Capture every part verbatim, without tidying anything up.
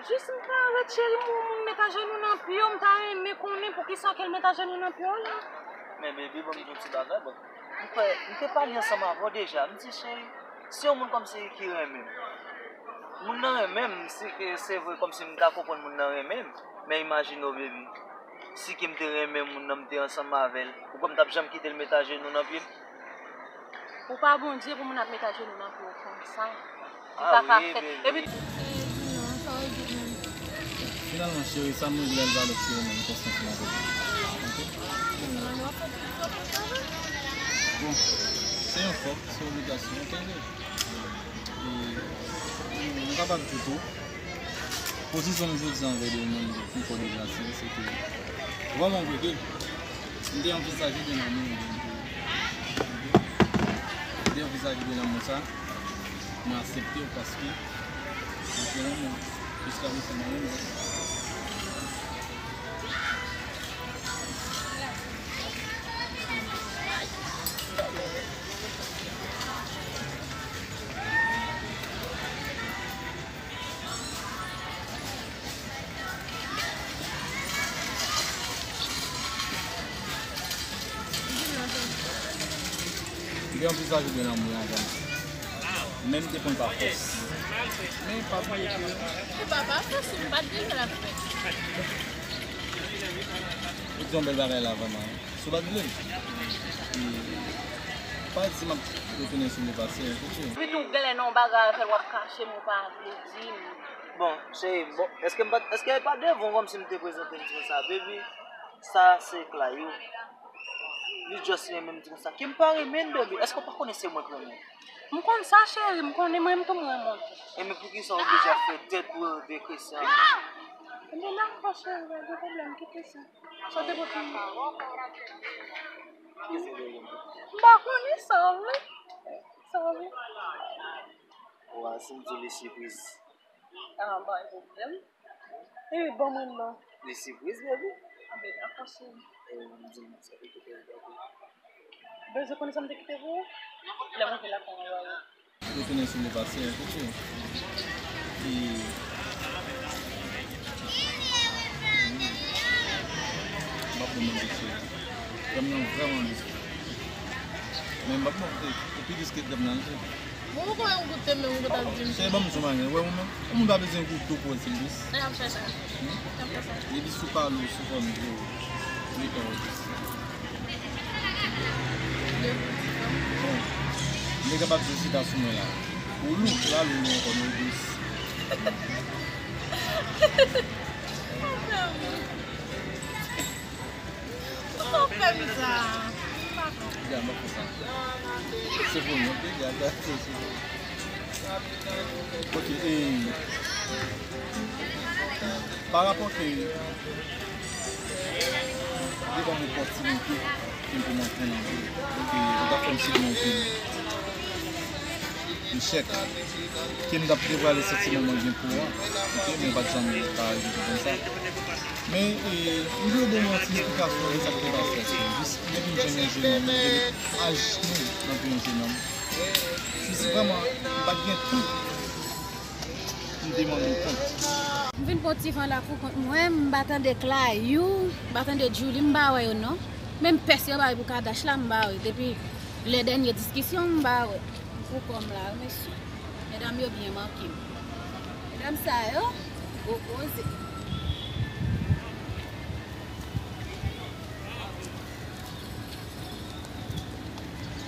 Jis m ta wè cheri m, m met ajenou nan pye w, m ta renmen konnen poukisa ke l met ajenou nan pye w la. Men baby, ban m di yon ti bagay, bon. M kwè, m te pale ansanm avè w deja. M di, cheri, se yon moun kòmsi ki renmen m. Moun nan renmen m, si ke se vre kòmsi m ta konprann moun nan renmen m. Men imajine w, baby. Si ke m te renmen moun nan, m te ansanm avè l, ou kwè m t ap janm kite l met ajenou nan pye m? Ou pa Bondye pou moun ap met ajenou nan pye w konsa. Li pa ka fèt. Epi Finalman, cheri, sa m regle a, l pa lòt ki ou menm, Konstans Maverick. Ok? Bon, se yon fòk, se obligasyon, ok, li. E, m kapab di tou, pozisyon m jodi a anvè de ou menm, pou kò de Jacinthe, se ke, vrèman vre ke, m te anvizaje de lanmou, m te anvizaje de lanmou sa, mwen aksepte w paske, mwen te renmen w, jiska bout, mwen renmen w. M te anvizaje de lanmou anvan. Men m te pran l pa fòs. Men pa bliye ke. Se pa pa fòs, m pa t gen l ap fè. Ou di yon bèl bagay la vrèman. Si w pa t vle m, e, pa di m ap retounen sou le pase, enkyete. Epi tou, genlè nan yon bagay avè l, w ap kache m, ou pa vle di m. Bon, cheri, bon, èske m pa t, èske e pa devan w kòmsi m te prezante m di konsa, baby, sa se Clayou. Li just renmen m di konsa. Ke m pa renmen l, baby. Èske w pa konnen se mwen k renmen? M konn sa, cheri, m konnen mwen menm tou m renmen w tou. Enben poukisa w oblije ap fè tèt ou de Christian? Enben dakò, cheri, pa gen pwoblèm, kite sa. Sa w te pote m? M pa konnen sa w vle. Sa w vle? Wa, si m di li sipriz. Ah, pa gen pwoblèm. Epi, ban mwen non. Li sipriz, baby. Anben, dakò, cheri. E, m di m sa te kite l, baby. Bezwen konnen sa m te kite pou ou? Lè mwen vin la, fò mwen wè ou. Retounen sou le pase, enkyete. E, m ap bon manje, cheri. Krèm nan vrèman dous. Men m p ap bon, e, e pi dous ke krèm nan, tou. Bon, ou konn yon goute, men ou konn ap di m. Cheri, ban m sou maten, wè ou menm. Yon moun pa bezwen goute dlo pou wè si l dous. N ap fè sa. Hmm? N ap fè sa. Depi sou pale w, sou fòm dlo, li fè w dous. Bon, m te kapab di w chita sou mwen la. Ou lou, la lou nou ankò, nou dous. Ou fè m sa. Gade, m ap fè sa. Se pou nou, ok? Gade, gade, se, se. Ok, e, pa rapò ke li ban m opòtinite ke m pou m antre nan vi w. Donk, e, ou t ap fè m sibi anpil echèk. Ke m t ap devwale santiman mwen gen pou ou an. Ok, men ou pa t janm ka rive konprann sa. Men, e, m vle w ban mwen yon ti esplikasyon de sa k te pase. Jis, depi m jwenn yon jenòm, m te met aj nou nan pye yon jenòm. Jis vrèman, m pa t gen tan pou m te mande w kont. M vin pran ti van la pou kont mwen, m pa tande Clayou, m pa tande Djouly, m pa wè yo non. Menm pès yo bay pou Kadash la, m pa wè. Depi lè dènye diskisyon, m pa wè. M pou kò m la, wi, mesye. Medam yo byen manke m. Medam sa yo, gwo koze.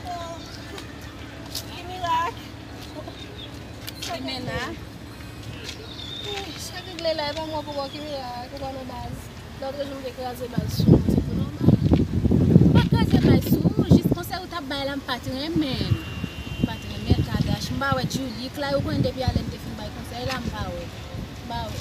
Oh, ki mirak! Ki mena! Chak regle la, e pa mwen pou wè ki mirak, ou konnen baz. Lòt jou m te kraze bal sou ou, se pou nòmal. M pa kraze bal sou ou, jis konsèy ou t ap bay la, m pa t renmen l. M pa t M pa wè Julie, Clay, ou konnen depi alè n te fin bay konsèy la, m pa wè. M pa wè.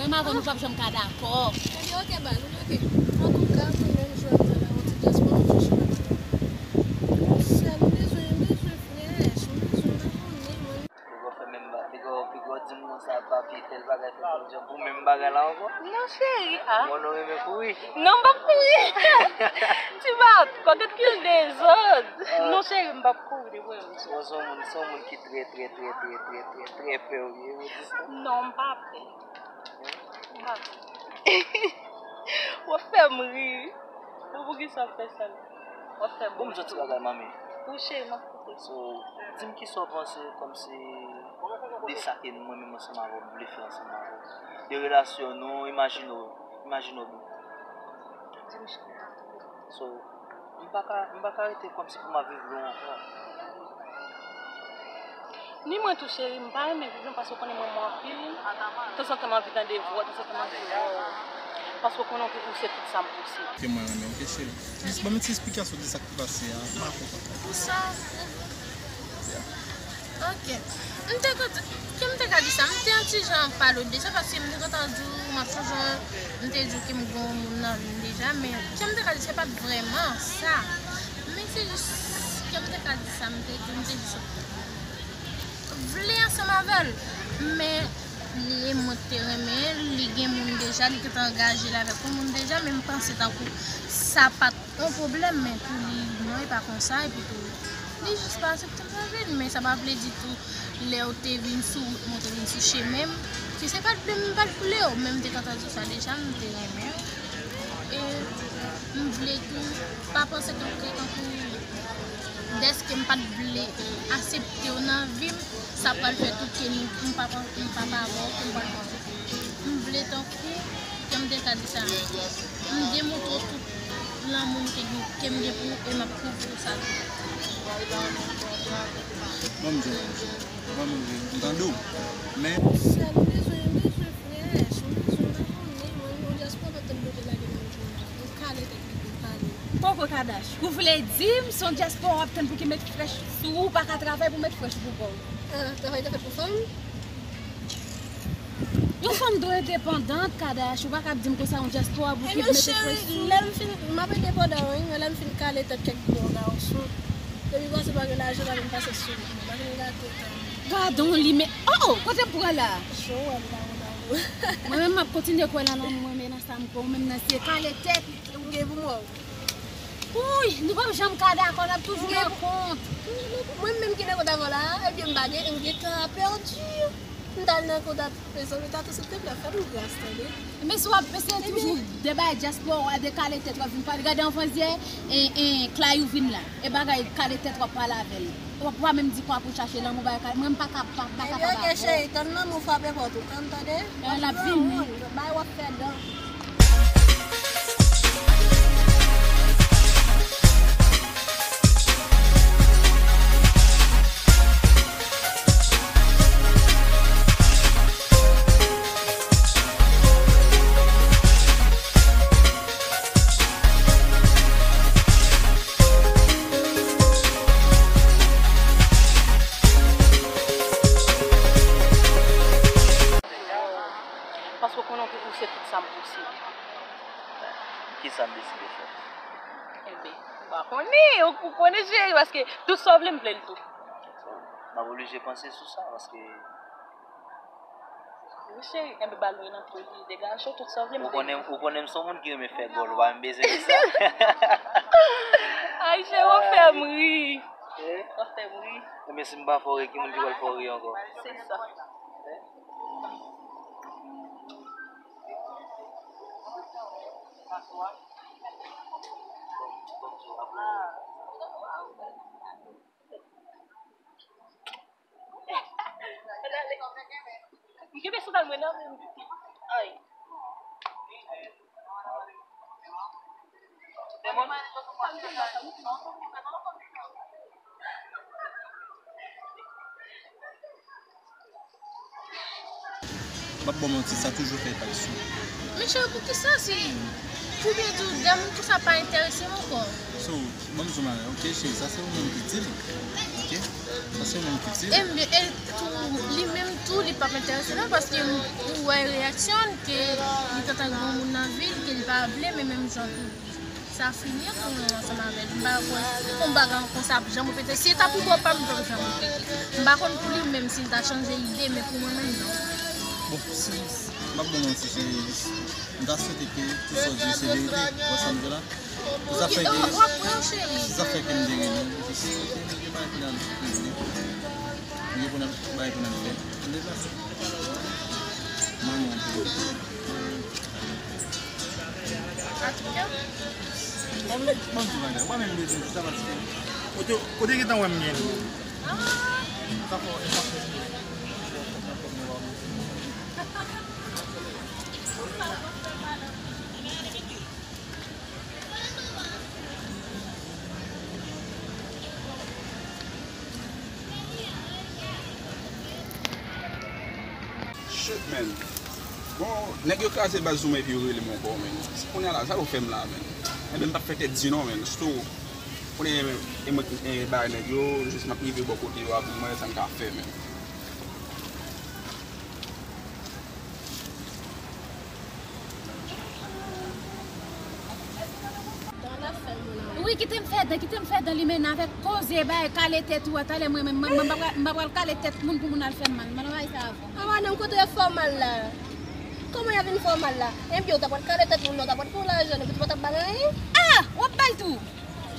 Mwen, m avè nou p ap janm ka dakò. Ebyen, ok, baz, ok. Antouka, mwen menm, jodi a la, yon ti dyas pou mwen chèche. Sèl, m bezwen, m bezwen frèch, m bezwen, m pa konnen, mwen. Li gon fè menm ba-, li gon, li gon di m konsa, papi, tèl bagay, tèl bagay, pou menm bagay la ankò. Non, cheri, ah. Mwen, nou renmen kouri. Non, m p ap kouri. Ti bat, kògèt ki l dezòd. Ah. Non, cheri, m p ap kouri, depi w wè m. Bon, se yon moun, se yon moun ki trè, trè, trè, trè, trè, trè, trè pè, wi, ou di sa. Non, m pa pè. M pa pè. W ap fè m ri. Pou, poukisa w ap fè sa la? W ap fè m ri. Bon, m di yon ti bagay, manmi. Wi, cheri, m ap koute. So, di m kisa w panse, kòmsi, de sa ke mwen menm ansanm avè w, m vle fè ansanm avè w. De relasyon nou, imajine w, imajine w byen. Di m, cheri. So, m pa ka, m pa ka rete kòmsi pou m ap viv lwen ankò. Ni mwen tou, cheri, m pa renmen viv lwen paske w konnen mwen, mwen anpil. Tanzantan m anvi tande vwa w, tanzantan m anvi wè w. Paske w konnen ou se tout sa m posede. Ke mwen renmen, ok, cheri? Jis ban m yon ti esplikasyon de sa k te pase a. M pa konprann. Pou sa, ok. M te kontan, ke m te ka di sa, m te yon ti jan pale w de sa, paske m te kontan di w, m ap toujou, m te di w ke m gen yon moun nan vi m deja, men ke m te ka di, se pa t vrèman sa. Men se jis, ke m te ka di sa, m te di, m te jis vle ansanm avè l. Men li, mwen te renmen, li gen moun deja, li gentan angaje l avèk yon moun deja, men m panse tankou sa pa t yon pwoblèm, men pou li, non, e pa konsa, epi tou, li jis pa aksepte m nan vi l, men sa pa vle di tou, lè w te vin sou wout mwen, w te vin sou chemen m, ke se pa t vle m, m pa t vle w, men m te kontan di w sa deja, m te renmen w. E m vle tou, pa panse ke w te tankou, dèske m pa t vle aksepte w nan vi m, sa pral fè tou ke nou, m pa, m pa, pa avè w, ke m pral panse. M vle tankou, ke m te ka di sa, m demontre w tout lanmou m te gen, ke m gen pou ou, e m ap kouvri w sa tou. Ban m di w, ban m di w, m tande w, men. Sèl m bezwen, m bezwen frèch, m bezwen, m pa konnen, mwen, yon dyaspora pa t ap bloke lage nan wout mwen la. Yon kale tèt li pou kale. Koko Kadash, ou vle di m se yon dyaspora w ap tann pou ki met frèch sou ou, ou pa ka travay pou met frèch pou kò w? Ah, travay te fèt pou fanm? Yon fanm dwe endepandant, Kadash, ou pa ka ap di m konsa yon dyaspora pou ki mete frèch sou ou. Lè m fin, m ap endepandan, wi, men lè m fin kale tèt kèk bon gason, depi pase pa gen lajan, pa vin pase sou mwen, pa vin gate tan. Gadon li, men, oh, oh, kote m pran la? Jan w wè m la, mon amour. Mwen menm, m ap kontinye kwè nan lanmou, mwen, men nan sa m kwè, ou menm nan se kale tèt. M gen pou mwen. Wouy, nou p ap janm ka dakò, n ap toujou nan kont. Mwen menm ki nan kont avè w la, ebyen m pa gen, m gen tan a pèdi. M t al nan kont a, mezanmi, Tatou, silteplè, fè m gras, tande. Men si w ap eseye toujou de bagay dyaspora, de kale tèt, w ap vin pale. Gade anvan yè, e, e, Clayou vin la. E bagay kale tèt, w ap pale avè l. W ap pa menm di kwa pou chache lanmou, bagay kale. Mwen, m pa ka, pa, pa ka pa dakò. Ebyen, ok, cheri, tann lanmou frape pòt ou, tann, tande. L ap vini. Bay w ap fè dan. Paske w konnen ou se tout sa m posede. Kisa m deside fè? Enben, m pa konnen, ou, ou konnen, cheri, paske tout sa w vle, m vle l tou. M ap oblije panse sou sa, paske Wi, cheri, enben, ba l lwen nan tro li, degaje w, tout sa w vle, m vle. Ou konnen, ou konnen m se yon moun ki renmen fè gòl, ou pa menm bezwen di sa. Ay, cheri, w ap fè m ri. Eh? W ap fè m ri. Enben, si m pa fè w ri, ki moun ki pral fè w ri ankò? Se sa. M kenbe sandal mwen nan men m. Ay. M ap ba w manti, sa toujou fè efè sou mwen. Men cheri, poukisa si Ou byen di w, de moun konsa pa enterese m ankò. So, ban m di w bagay, ok, cheri, sa se ou menm ki di l. Ok? Sa se ou menm ki di l. E m byen, e tou, li menm tou, li p ap enterese non, paske m, ou wè reyaksyon l, ke li t antann granmoun nan vi l, ke li pa vle, men menm jan tou. Sa fini pou mwen ansanm avè l. M pa kwè, pou m pa gen konsa ap janm repete. Si e ta pou bò pa m, m t ap janm repete. M pa konn pou li menm si l ta chanje ide, men pou mwen menm, non. Bon, si, m ap bon manti, se jis, m ta swete ke tout sa w di se verite. Ou wè sa m di la? Se sa fè ke, w ap pran, cheri. Se sa fè ke m te rele w. Jis, ok, m gen bagay pou n al regle. M gen pou n al, bagay pou n al fè. Ann deplase. Mwen, mwen, Bon, bon, bon, bagay. Mwen menm bezwen di sa paske ou te, ou te gentan wè m byen. Sa fò, sa fò. Shit, man. Bon, nèg yo kraze baz sou mwen epi yo rele m ankò, man. Se kounye a la, sa yo fè m la, man. Enben, m p ap fè tèt di non, man. Sitou, konnen e mwen ki, e, bay nèg yo, jis m ap rive bò kote yo, apre m wè sa m ka fè, man. Wi, kite m fè dan, kite m fè dan li mennen avèk koze, bay, kale tèt ou a, talè mwen menm, mwen, mwen, m pa pral, m pa pral kale tèt moun pou moun al fè m mal. Mwen, bay sa avè w. A, madanm, kote yo fè w mal la? Kòman y a vin fè w mal la? Enben, w ta pral kale tèt moun nan, w ta pral fè w lajan, epi w pa t ap ba l anyen? A! W ap ba l tou!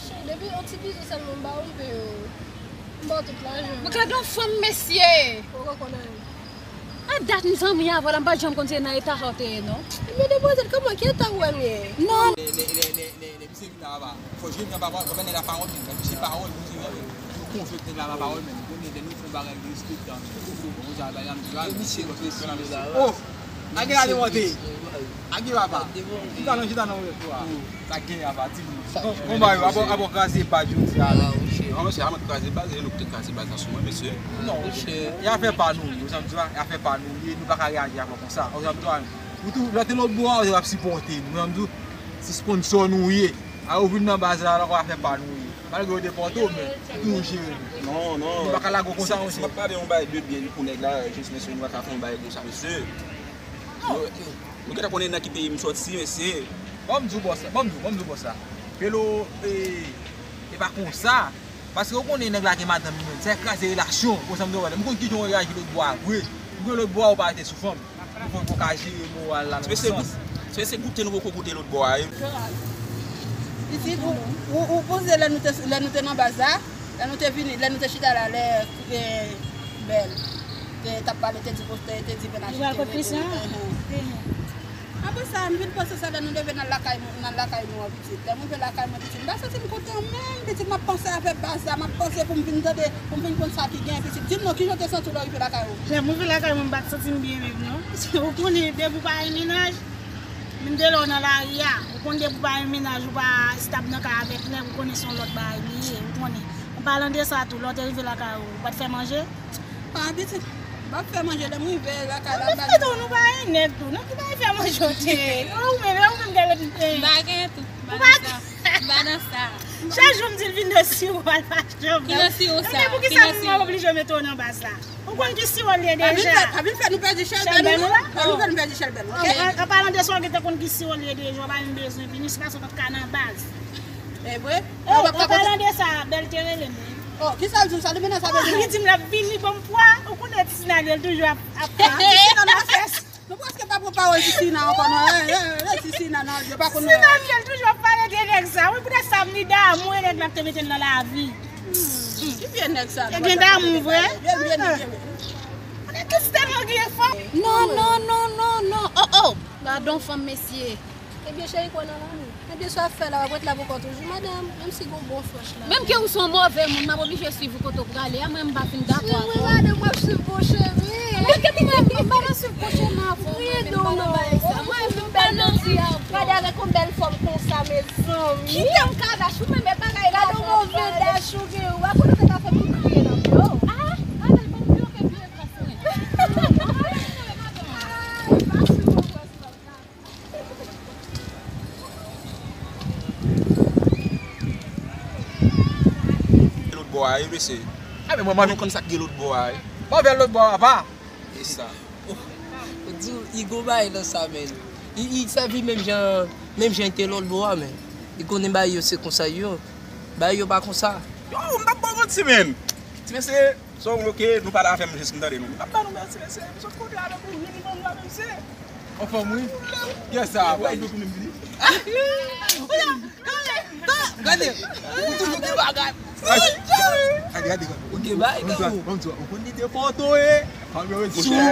Cheri, depi yon ti bizou sèlman m ba w, m peye w. M ba w tout lajan. Mwen gade yon fanm, mesye! Ou konn anyen. A dat m zanmi avè w la, m pa t janm konn se nan eta sa w te ye, non. Ebyen, demwazèl, kòman, ki eta ou wè m ye? Non. Nè, nè, nè, nè, nè, nè, misye vin la, papa. Fò jwe nan papa, fò nèg la pawòl, men misye pawòl, misye, nou konfyans nèg la pa pawòl, men konnen lè nou fè yon bagay de respè, dan, bon, sa, bagay la, m di, a, misye, misye, oh! Agi la demonte. Agi papa. Chita non, chita non, rèt ou a. Sa gen a pati. Konba yo, ap ap kraze baz jodi a la. An, mesye, a mwen kraze baz, e nou ki te kraze baz la sou mwen, mesye. Non, mesye. E afè pa nou, ou sa m di a, e afè pa nou, e nou pa ka reyaji avè konsa. Ou sa m di a, ou tou, lè te lòt bò a, ou te ap sipòte nou, ou sa m di, se sponsò nou ye. A ou vin nan baz la, la, afè pa nou ye. Malgre yo depòte w, men, ou toujou jere nou. Non, non. Nou pa ka lage w konsa, mesye. M ap pale yon bagay de byen pou nèg la, jis, mesye, nou pa ka fè yon bagay konsa, mesye. Nou, nou gentan konnen nan ki peyi m sòti, mesye. Ban m di w bò sa, ban m di w, ban m di w bò sa. Pelo, e, e pa konsa. Paske ou konnen nèg la gen madanm li menm. Sa kraze relasyon, konsa m di w, m konn kijan w reyaji lòt bò a vre. M konnen lòt bò a ou pa rete sou fanm. Ou konn pou ka jere moral la nan sans. Se, se goute nou poko goute lòt bò a, wi. Pitit, ou, ou, ou panse lè nou te, lè nou te nan baz la, lè nou te vini, lè nou te chita la, lè, e, Bèl te, t ap pale, te di poste, te di vin achte. Li pral kot Christian? Enhen. Apre sa, m vin panse sa lè nou leve nan lakay, nan lakay nou an, pitit. Lè m rive lakay mwen, pitit, m pa santi m kontan menm, pitit, m ap panse afè baz la, m ap panse pou m vin tande, pou m vin konn sa ki gen, pitit. Di m non, kijan w te santi w lè w rive lakay ou? Lè m rive lakay mwen, m pa t santi m byen menm, non. Ou konnen, depi w pa gen mennaj, menm de lè w nan lari a, ou konnen depi w pa gen mennaj, ou pa estab nan kay avèk nèg, ou konnen se yon lòt bagay li ye, ou konnen. An palan de sa tou, lè w te rive lakay ou, ou pa t fè manje? A, pitit, m ap fè manje lè m rive lakay la. Ou pa fè tou, nou pa gen nèg tou. Nan ki bagay fè manje w te ye? Ou menm, ou menm gen lòt, e. M pa gen tou. M pa nan sa. M pa nan sa. Chak jou m di l vin nan siwo al achte yon bèl. Ki nan siwo sa? Ebyen, poukisa m oblije mete w nan baz la? Ou konn ki siwo l ye deja? Pa vin fè, pa vin fè nou pèdi chèlbè nou, non. Pa vin fè nou pèdi chèlbè nou, ok? An, an, an palan de sa, w gentan konn ki siwo l ye deja, w pa menm bezwen vini, se paske w pa t ka nan baz. E vre? Oh, an palan de sa, Bèl te rele m, wi. Oh, kisa l di w sa? Li mennen sa vle di? Li di m l ap vini ban m pwa. Ou konnen Ti Sina li toujou ap, ap, ap. Ti Sina nan fès. Nou prèske pa pran pawòl Ti Sina ankò, non. Eh, eh, eh, Ti Sina, non, yo pa konn. Ti Sina li toujou ap pale de nèg sa. Wi, poutèt sa m ni damou e nèg la te mete l nan lavi. Hmm, ki vye nèg sa? E gen damou vre? Vye, vye, vye, vye. Konnen Ti Sina gen fanm. Non, non, non, non, non. Oh, oh. Gadon fanm, mesye. Ebyen, cheri, kwè nan lanmou. Ebyen, sa w ap fè la, w ap ret la pou kò toujou, madanm, menm si gon bon fwèch la. Menm ke ou se yon move moun, m ap oblije swiv ou kote w prale a, mwen, m pa fin dakò avè w. Wi, madanm, w ap swiv bon chemen. Mwen, ke pou mwen, m pa nan swiv bon chemen avè w, mwen menm, m pa nan bagay sa. Mwen, m pa nan bagay sa. Gade avèk yon bèl fòm konsa, mezanmi. Kite m ka dach, ou menm, e bagay la. Gade yon move dach ou gen, ou wè kote w te ka fè pou kriye nan pye w. Ah, madanm, ban m bloke pye kras mwen. Ah, e pa swiv bon fwèch la. Bò a, wi, mesye. A, men mwen, mwen konn sa k gen lòt bò a, wi. Mwen vè lòt bò a, pa. E sa. Ou di, li gon bagay nan sa, men. Li, li sèvi menm jan, menm jan li te lòt bò a, men. Li konnen bagay yo se konsa yo. Bagay yo pa konsa. Yo, m p ap ba w manti, men. Ti mesye, so, ok, nou pale avè m jis m tande nou. M p ap ba nou manti, mesye. M sot kote avèk ou, vini ban nou la, mesye. Anfòm, wi. Yes, sa. Why you doing this? Gade, ou toujou gen bagay. Gade, gade, gade. Ou gen bagay, ou konn li te fòto, e. Monchè,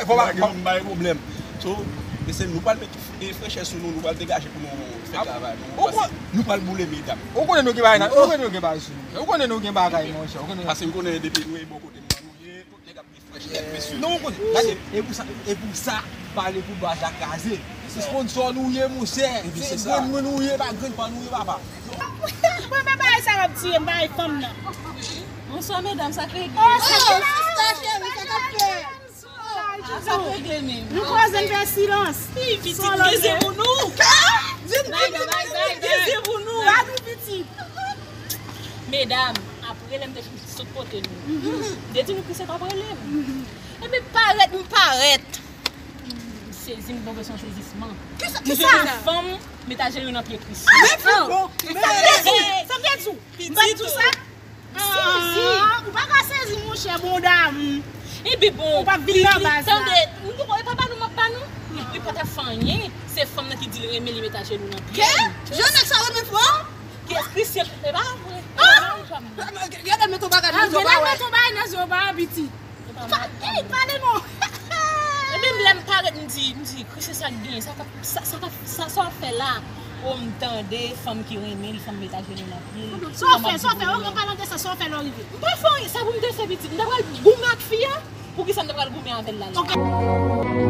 fò pa gen yon bagay pwoblèm. So, mesye, nou pral met frechè sou nou, nou pral degaje pou nou fè travay nou. Paske nou pral boule medam. Ou konnen nou gen bagay, ou konnen nou gen bagay sou nou. Ou konnen nou gen bagay, monchè. Ou konnen. Paske m konnen depi nou e bò kote m nan nou ye, tout nèg ap gen frechè, mesye. Non, ou konnen. Gade, e pou sa, e pou sa, pale pou baz la kraze. Se sponsò nou ye, monchè. Se grenn mwen nou ye, pa grenn pa nou ye, papa. Mwen pa bay sa w ap tiye, m bay fanm nan. Bonswa, medam, sa k regle? Oh, sista cheri, sa k ap fèt? Sa k regle menm? Nou koze, n fè silans. Pitit, dezye pou nou. Dezye pou nou. Medam, apre lè m te fin sot kote nou, m te di nou ki se t ap rele m. Epi parèt, m parèt. M sezi, m tonbe sou yon sezisman. Kisa? M jwenn yon fanm met ajenou nan pye Christian. Sa m te di w? Sa m te di w? M pa t di w sa? Sezi. Ou pa ka sezi, monchè, bon damou. Epi bon, ou p ap vin nan baz la. Tande, nou poko, e pa ba nou m ap ba nou. Li pa t ap fè anyen. Se fanm nan ki di l renmen, li met ajenou nan pye l. Kè? Jan nèg sa renmen fanm? Kè Christian, e pa vre. Gade l met yon bagay nan zye w, pa wè. Gade l met yon bagay nan zye w, pa wè, piti. Ey, pale non. Epi lè m parèt, m di, m di, Christian, sa k gen, sa k ap, sa, sa k ap, sa, sa w ap fè la? O, m tande fanm ki renmen li, fanm met ajenou nan pye l. Sa w fè, sa w fè? An palan de sa, sa w fè lè w rive? M pa fè anyen, sa pou m te fè pitit. M ta pral goumen ak fi a? Poukisa m ta pral goumen avè l la, la? Ok.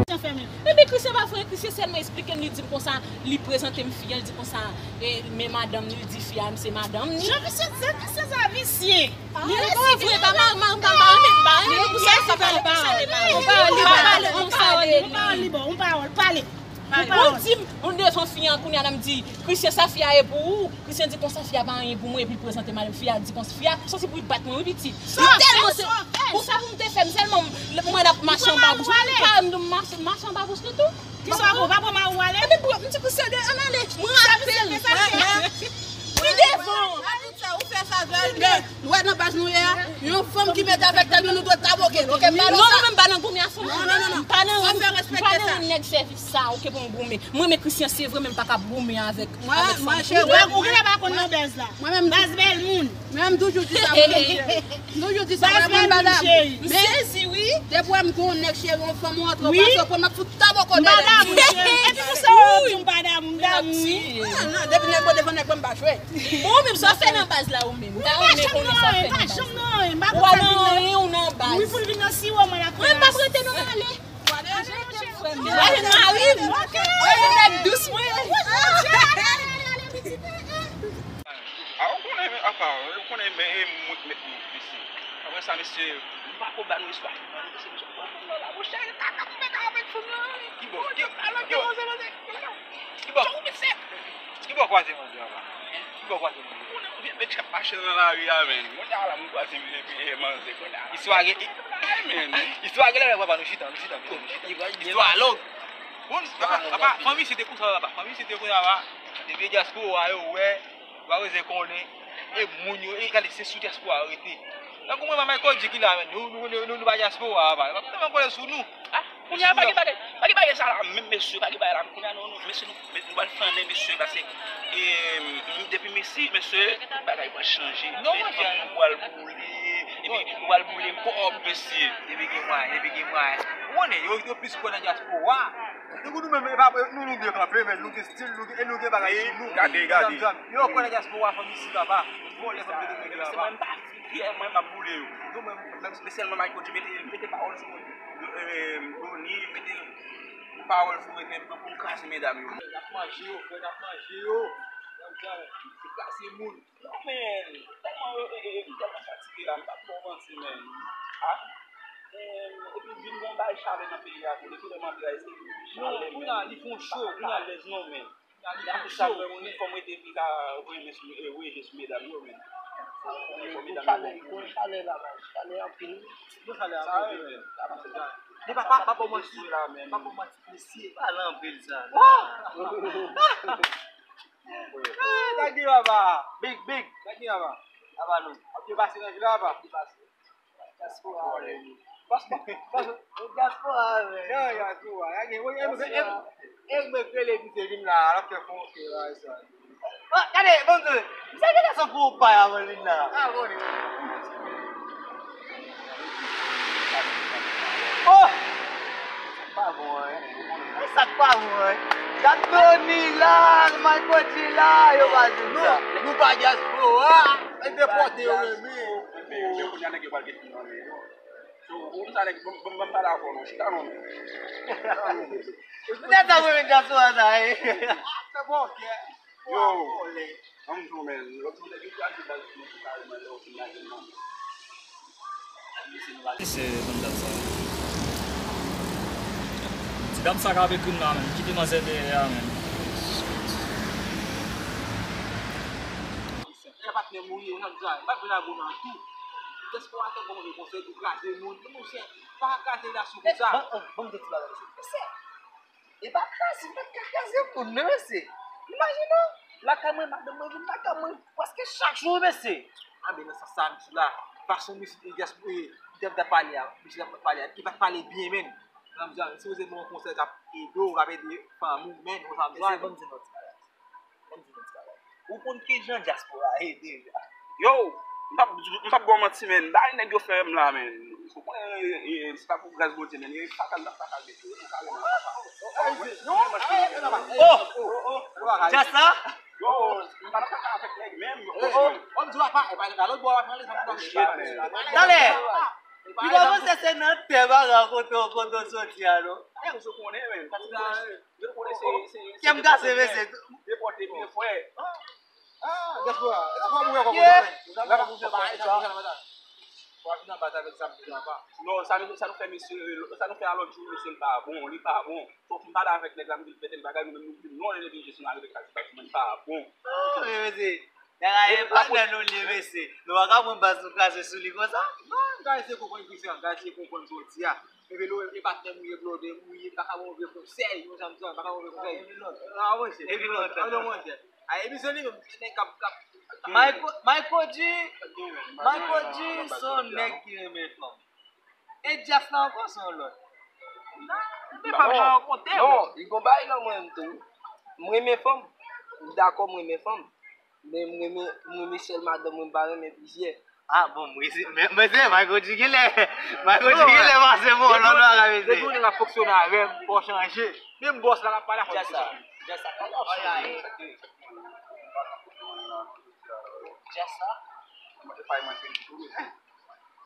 Christian fè menm. Epi Christian pa fè anyen, Christian sèlman eksplike m, li di m konsa, li prezante m fi a, li di konsa, e, men madanm li, li di fi a, m se madanm li. Jan visye, jan visye sa visye. Li resi vre, pa mal, mal, pa mal, men pa renmen pou sa, sa pa renmen pou sa, li mal. Ou pa pale konsa, ou pa pale, ou pa pale, pale. Ou di m, ou devan fi an, kounye a la m di, Christian, sa fi a ye pou ou. Christian di konsa, fi a pa anyen pou mwen, epi l prezante madanm fi a, di konsa, fi a, santi pou li bat mwen, wi, pitit. Li tèlman se, pou sa pou m te fè, m sèlman, mwen ap mache anba bouch, mwen pa, m mache, mache anba bouch li tou. Kisa w ap fè? Ou pa pran mari w ale? Epi pou, m di Christian, ann ale, mwen rape l. Wi, devan. Sa ou fè sa, Zòl, men, nou wè nan baz nou ye a, yon fanm ki mete avèk tèt nou, nou dwe taboke l, ok, m pa nan sa. Non, nou menm pa nan goumen a fanm. Non, non, non, non. M pa nan, m pa nan nèg sèvis sa, ok, pou m goumen. Mwen, men Christian, se vre, men m pa ka goumen avèk, avèk fanm. Ou genlè pa konn nan baz la. Mwen menm, baz bèl moun. Mwen menm, toujou di sa, mwen menm. Toujou di sa, mwen menm, m pa damou. M sezi, wi. Depi w wè m gon nèg, cheri, yon fanm ou antre, ou pase, ou pran, m ap fout tab ou kote. M pa damou, cheri. Epi pou sa w ap di m pa damou, m damou. Non, non, depi nèg mwen devan nèg mwen, m pa jwe. Bon, ou menm, sa w fè nan baz la, ou menm? M ta renmen konnen sa w fè nan baz la. Ou pa nan anyen, ou nan baz. Wi, pou l vin nan siwo, mwen la. Mwen, m p ap rete, non, ale. Mwen, ale, mari m. Mwen, nèg dous mwen. A, ou konnen, apa, ou konnen, men, e, mwen k met nou isi. Apre sa, mesye, m pa ko ba nou espwa. Mesye, mesye, mwen la, monchè, kaka m fè ka avèk fanm nan. Ki bò? Ki, ki bò? Ki bò? Ki bò kwaze manje a la? Ki bò kwaze manje? Ou konnen, ou vye bèt k ap mache nan lari a, men. Kounye a la, mwen kwaze m vye, vye manze, kounye a la. Istwa gen, istwa genlè, papa, nou chita, nou chita, nou chita. Istwa long. Bon, papa, papa, fanmi se te konsa, papa. Fanmi se te konsa, papa. Depi dyaspora yo, wè. Ou pa bezwen konnen. E moun yo, e gade, se sou dyaspora yo rete. Tankou mwen, manman Cody ki la, men nou, nou, nou, nou, nou pa dyaspora, pa. Yo pa tèlman konnen sou nou. Ah, kounye a, pa gen bagay, pa gen bagay sa la, menm mesye, pa gen bagay la, kounye a, non, non, mesye, nou, nou pral flannen, mesye, paske, e, m, depi m isi, mesye, tout bagay pral chanje. Non, mwen fè. Fanm nou pral boule, epi nou pral boule kòb, mesye. Epi gen mwayen, epi gen mwayen. Ou konnen, yo, yo plis kwè nan dyaspora. Tankou nou menm, e pa, nou, nou byen kanpe, men nou gen stil, nou gen, e nou gen bagay sou nou. Gade, gade. Yo kwè nan dyaspora, fanm isi, papa. Vòlè, fanm de domèn yo, papa. Pyè, mwen, m ap boule yo. Non, mwen, men, men sèlman Mike Cody mete, mete pawòl sou mwen. Yo, e, Doni, mete pawòl sou mwen, pou, pou m kraze medam yo. Y ap manje yo, frè, y ap manje yo. Y ap kraze moun. Non, men, tèlman, e, e, e, m tèlman fatige la, m p ap ba w manti, men. Ah, men, epi vin gon bay chalè nan peyi a tou, depi lè m antre a, se chalè, men. Non, kounye a, li fon cho, kounye a, lèz non, men. Sa fè moun fò m rete pi ka voye mes- eh, voye jes medam yo, men. Gon chalè, gon chalè la, chalè anpil. Gon chalè anpil. Li pa pa pa bon manti. Pa bon manti, mesye. Pale anpil sa. Gade papa. Big, big. Gade papa. Papa nou. Ap pase nan vil la, papa. Diaspora, men. Diaspora, men. Yo, diaspora. E mwen k rele misye vin la, l ap fè fon fè la, sa. Gade, bon, misye gen gason pou ou pa avan vin la. Oh! Sa k pa bon, hein? Sa k pa bon, hein? Gad Tony la, Michael G la, yo pa di m sa. Nou pa diaspora. Yo depòte yo, men. Epi, men kounye a nèg yo pral gen fim nan men yo. So, ou sa nèg, ban m pale avè w non, chita non. Ou te ta mwen diaspora sa, e. Sa bon, kè. Yo, ban m di w, men, lòt jou nèg yo pral di baz nou kareman lè w fin lage nan. Se bann dam sa. Ti dam sa k ap ekri m la, men. Kite manzè dèyè a, men. Lè patnè m ou ye, jan sa, m pa t vin ak ou nan tou. Diaspora te bon, move konsèy pou kraze moun. Men monchè, pa kraze relasyon konsa. Ban m di w ti bagay, mesye. Mesye, e pa kraze, m pa t ka kraze moun, non, mesye. Imajine w, lakay mwen, madanm mwen vin lakay mwen prèske chak jou, mesye. A, men nan sans sa, m di la, fason misye, e, diaspora, e, misye t ap pale a, misye t ap pale a, li pa t pale byen, menm. Jan m di a, sipoze bon konsèy k ap ede w, k ap ede fanmi w, menm, konsa, m di a. Mesye, ban m di w ti bagay. Ou konn kijan diaspora ye deja. Yo, m p ap, m p ap ba w manti, men. Bagay nèg yo fè m la, men. Ou konnen, e, e, se pa pou gras Bondye, men. E fatal, m t ap fatal de tou. Yo, kareman fatal. Oh! Just sa? Yo, m pa nan kaka avèk nèg, menm. Yo, m di w apa, e pa lòt bò w ap pale, sa m pa. Talè! Li kòmanse se nan tè bagay kote, kote w soti a, non? Nèg ou konnen, men. Kè m kase, mesye. Depòte byen fre. Ah, diaspora. E pa pou wè kòman. Non, sa nou, sa nou fè mesye, sa nou fè a lòt jou, mesye, l pa bon, li pa bon. Fòk m pale avèk nèg la, m di l fè tèl bagay, nou menm nou di l non, lè nou vin jis nou arive kase baz mwen, li pa bon. Oh, men mesye, bagay e pa nan nou li ye, mesye. Nou pa ka pran baz nou kraze sou li konsa. Non, gade se konprann Christian, gade se konprann sa w di a. Epi lè w e patnè m ou ye, blòdè m ou ye, m pa ka ba w move konsèy, ou konn sa m di a, m pa ka ba w move konsèy. Ah, monchè. Epi lontan. Ah, non, monchè. Ah, epi se li menm, nèg k ap, k ap. Michael, Michael G, Michael G se yon nèg ki renmen fanm. E Djas la ankò se yon lòt. Renmen fanm nan rankontre. Non, li gon bagay nan mwen tou. M renmen fanm. M dakò, m renmen fanm. Men m renmen, m renmen sèl madanm mwen, m pa renmen plizyè. Ah, bon, mwen se, men, men se Michael G genlè. Michael G genlè pase bon, lòt bagay, mesye. Depi w nèg ap fonksyone avè m, fò w chanje. Menm bòs la k ap pale a fò w chanje. Just sa.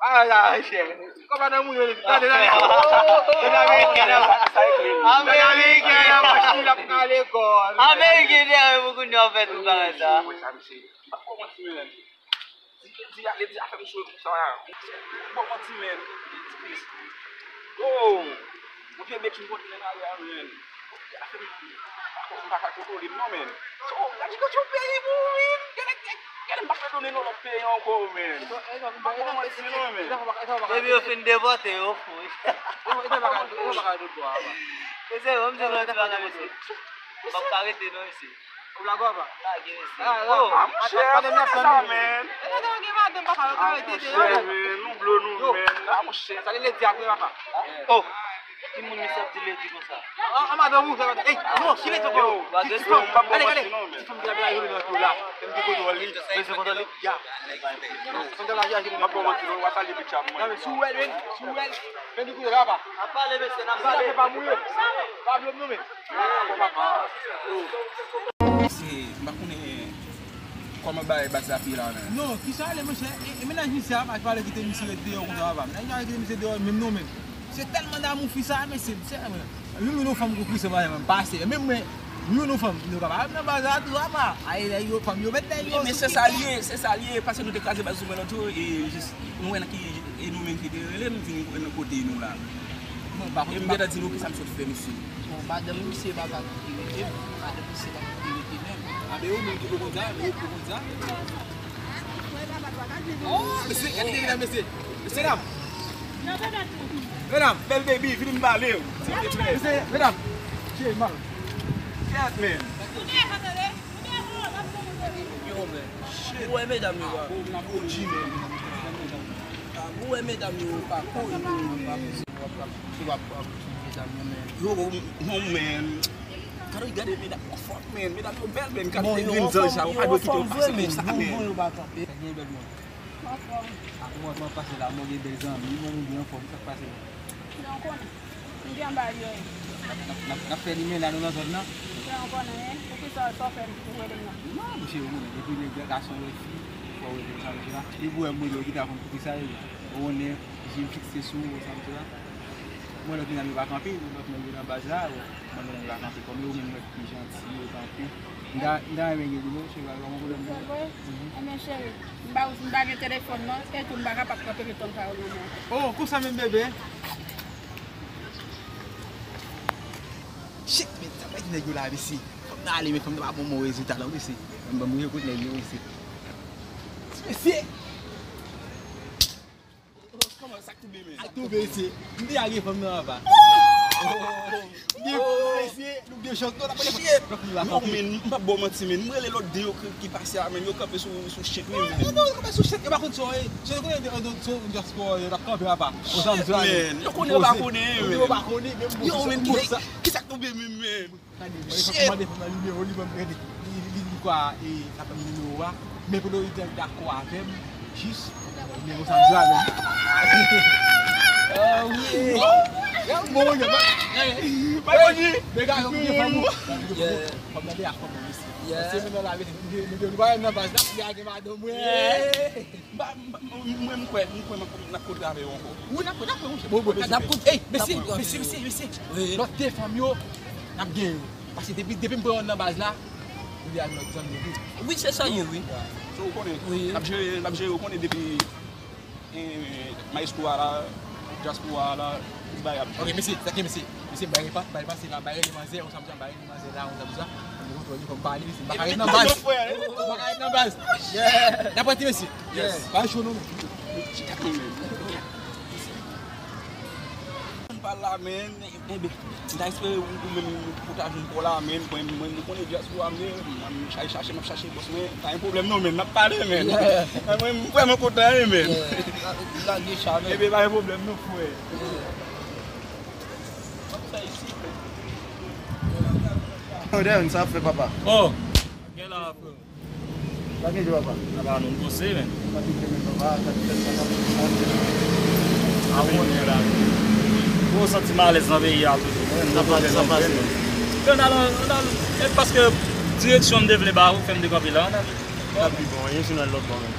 Ay, ay, chè. Kòman nan moun yo, tande, tande. Ameriken nan, Ameriken nan, machine ap nan lekòl. Ameriken nan, pou kounye a fè tout bagay sa. Di, di, di, di afè m sou konsa. Bon, manti, men. Oh, yon vye bèt m kontre nan lari a, men. Afè m, m pa ka kontwole m, non, men. So, gade kote yon peyi pou ou, men. Gade, gade, gade, m pa ka donnen non lòt peyi ankò, men. M pa ka manti, non, men. Depi yo fin depòte yo, fou. Mesye, ban m di nou ti bagay, mesye. M p ap ka rete, non, mesye. Ou la, papa? Lage, mesye. Ah, monchè, pa de mèsi, sa, men. E, tande, gen madanm, papa, yo ka rete deyò. Monchè, men, nou blo nou, men. Ah, monchè, sa li vle di apre, papa? Oh, ki moun misye ap di ledi konsa? Ah, ah, madanm ou, sa, madanm. Ey, non, chile, tande. Ti fanm, gade, gade. Ti fanm ki la, la, yo, nan tou la. Fè m di kontwòl li. Bezwen kontwòl li? Ya. Fanm ki la, ya, yo, nan tou la. M ap fè w manti, non, w a salye pitcha pou mwen. Non, men si w wè l, men, si w wè l, fè m di kontwòl, papa. N ap pale, mesye, n ap pale. Misye pa mouri. Pa blo m, non, men. Mesye, m pa konnen kòman bagay baz la ap ye la, men. Non, kisa ale, monchè? E, e mennaj misye a, pa t pale kite misye ret deyò konsa, papa. Mennaj la kite misye deyò menm non, men. Se tèlman damou fi sa, mesye, mesye, men. Youn youn yon fanm kou Christian, pa menm pase. Menm mwen, youn youn yon fanm, nou ka pa nan baz la tou, papa. Ay, lè yo fanm yo met nèg yo. Men se sa l ye, se sa l ye, paske nou te kraze baz sou mwen lòt jou, e jis, nou wè nan ki, e nou menm ki te rele m vin nan kote nou la. E m gentan di nou kisa m sot fè, mesye. Bon, madanm misye pa ka kite rete, madanm misye pa ka kite rete menm. A, men ou menm ki poko konn sa, men ou poko konn sa. Oh, mesye, gade, gade, mesye. Mesye dam. Medam, bèl baby, vini m pale w, silvouplè. Mesye, medam. Shit, man. Yes, man. Yo, men. Shit. Ou wè medam yo a. Ah, bon, m ap O G, man. Ah, ou wè medam yo pa kouri pou yo pa bezwen w ap ap ap ap medam yo, men. Yo, non, man. Gade, gade medam yo fòt, man. Medam yo bèl, man. Gade grenn zanj sa, ou pa dwe kite yo pase konsa, man. Bon, yo pa kanpe. Yo bèl, man. Anfòm. A, kòman, kòman pase la? Mwen gen bèl zanmi, mwen, nou byen anfòm, sa k pase la? Jan w konnen. M gen anba yo. N ap, n ap, n ap fè limena nou nan zòn nan. Jan w konnen, hein? Poukisa sa w fè m pou rele m nan? Non, mesye, ou konnen, depi nèg gason wè fi, fò w rele l, sa vle di la. Depi w wè m rele w, kite a konn poukisa e la. Ou konnen, je m fikse sou ou, sa vle di la. Mwen, lòt medam yo pa kanpe, lòt nèg yo nan baz la, bon, mwen, medam yo pa kanpe, kòm yo menm lòt ki janti, yo kanpe. M ta, m ta renmen gen nimewo w, cheri, pa gen pwoblèm non. Se vre? Mhm. Enben, cheri, m pa, m pa gen telefòn non, e tou m pa kapab kanpe ret tann pawòl nan men w. Oh, konsa menm, bebe? Shit, men sa pa ti nèg yo la, mesye. Fò m ta ale, men fò m ta pa bon bon rezilta non, mesye. Ban m, ban m rive kot nèg yo, mesye. Mesye! Kòman sa k tonbe, men? Sa k tonbe, mesye. M te lage fanm nan anba. M gen fanm nan, mesye. Nou gen chòk, non, n ap pale fanm. Shit! Non, men, m p ap ba w manti, men. M rele lòt de yo ki, ki pase a, men. Yo kanpe sou, sou shit, wi, men. Non, non, yo kanpe sou shit, yo pa konn sa yo ye. Se yo konnen de, de, de, de, de spò, yo t ap kanpe apa. Shit, men. Yo konnen, yo pa konnen, men. Yo pa konnen, men. Yo, men, ki, ki sa k tonbe, men, men? Gade, mwen fòk mande fanm nan nimewo li ban m, gade, li, li, li di kwa, e, sa ban m nimewo a. Men pou li te dakò avè m, jis, nimewo sa m di la menm. Ah, wi. Bon, bon, bon, bon. Bagay, men gade, mwen gen fanm ou. Fanm nan te ak fanm nan, mesye. Se menm nan la, mesye, nou gen, nou gen, nou pa menm nan baz la, li a gen madanm, wi. M pa, m pa, mwen, m kwè, m kwè n ap, n ap kontre avè yo ankò. Wi, n ap, n ap, wi. Bon, bon, n ap kontre. Ey, mesye, mesye, mesye, mesye. Wi. Lòt de fanm yo, n ap gen yo. Paske depi, depi m pran youn nan baz la, m vin ak lòt zanmi yo tou. Wi, se sa ye, wi. So, ou konnen, wi, n ap jere, n ap jere, ou konnen depi, eh, maestro a la, dyaspora a la, tout bagay ap jere. Ok, mesye, sa ke mesye. Mesye, bay repa, bay repa, se la, bay rele manzè, ou sa m di, bay rele manzè la, ou sa m di, m gen kontwòl li, fò m pale, mesye. M pa ka ret nan baz. M pa ka ret nan baz. N ap pran ti mesye. Yes. Pa cho non, men. Chita, men. M pa la, men. Enben, m ta espere ou, ou menm ou ta jwenn kò la, men. Mwen, mwen, mwen konnen dyaspora, men, m chache, chache, m ap chache bòs, men pa gen pwoblèm non, men, n ap pale, men. Yeah. Mwen, m vrèman kontan, wi, men. Yeah. La, lage chalè. Enben, pa gen pwoblèm non, frè. Yeah. Yo, Darren, sa ap fè, papa? Oh, gen la, frè. Sa gen di, papa? Apa nou poze, men. Sa te fè, men, papa, sa te fè, papa. A bon, men la. Ou santi m alèz nan peyi a toujou, men. Sa pase, sa pase. Yo, n al, n al, e paske direksyon m te vle ba ou, fè m dekanpe la, n al. Sa pi bon, wi, si n al lòt bò, men.